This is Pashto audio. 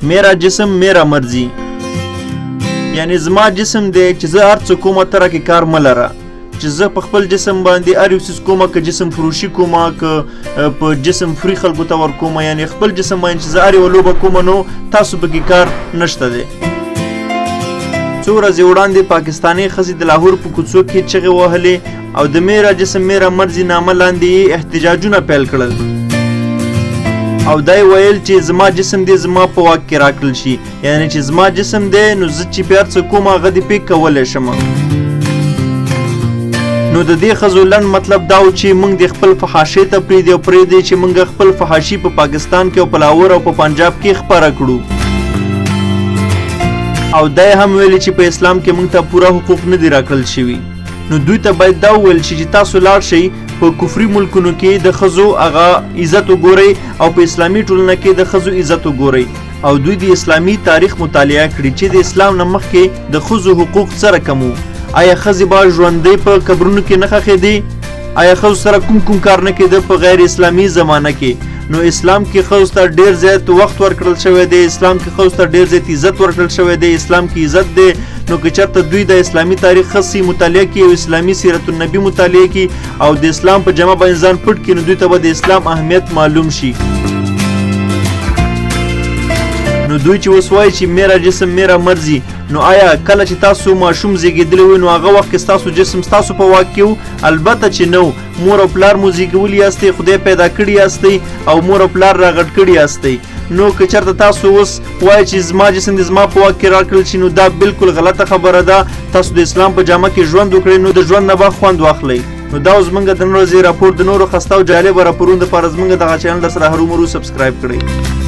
میرا جسم میرا مرضي، یعنی زما جسم دی چې زه هر څه کومه ته راکې کار مه لره، چې زه په خپل جسم باندې هر یو څیز کومه، که جسم فروشي کومه، که په جسم فري خلکو ته ورکومه، یعنی خپل جسم باندې چې زه هر یوه لوبه کومه نو تاسو پکې کار نشته دی. څو ورځې وړاندې پاکستاني ښځې د لاهور په کوڅو کې چغې وهلې او د میرا جسم میرا مرضي نامه لاندې یې احتجاجونه پیل کړل او دا یې ویل چې زما جسم دې زما په واک کې راکړل شي، یعنی چې زما جسم دی نو زه چې پې هر څه کوم هغه دې پې کولی شم. نو د دې ښځو لنډ مطلب دا و چې موږ دې خپل فحاشۍ ته پرېږدي او پرېږدي چې موږ خپل فحاشي په پاکستان کې او په لاهور او په پنجاب کې خپره کړو. او دا یې هم ویلي چې په اسلام کې موږ ته پوره حقوق نه دي راکړل شوي. نو دوی ته باید دا وویل شي چې تاسو لاړ شئ په کفري ملکونو کې د ښځو هغه عزت وګورئ او په اسلامي ټولنه کې د ښځو عزت وګورئ، او دوی د اسلامي تاریخ مطالعه کړي چې د اسلام نه مخکې د ښځو حقوق څه رقم وو. آیا ښځې به ژوندۍ په قبرونو کې نه ښخېدې؟ آیا ښځو سره کوم کوم کار نه کېده په غیر اسلامي زمانه کې؟ نو اسلام کې ښځو ته ډېر زیات وخت ورکړل شوی دی، اسلام کې ښځو ته ډېر زیات عزت ورکړل شوی دی، اسلام کې عزت دی. نو که چېرته دوی د اسلامي تاریخ ښه سي مطالعه کړي او اسلامي سیرت النبي مطالعه کړي او د اسلام په جامه باندې ځان پټ کړي نو دوی ته به د اسلام اهمیت معلوم شي. نو دوی چې اوس وایي چې میرا جسم میرا مرضي، نو آیا کله چې تاسو ماشوم زیږېدلی وي نو هغه وخت کې ستاسو جسم ستاسو په واک کې و؟ البته چې نه و. مور او پلار مو زیږولي یاستئ، خدای پیدا کړي یاستئ او مور او پلار راغټ کړي یاستئ. نو که چېرته تاسو اوس وایئ چې زما جسم دې زما په واک کې راکړل شي نو دا بالکل غلطه خبره ده. تاسو د اسلام په جامه کې ژوند وکړئ نو د ژوند نه به خوند واخلئ. نو دا اوس زمونږ د نن ورځې راپور. د نورو خسته او جالبه راپورونو دپاره زمونږ دغه چینل در سره هرومرو subscribe کړئ.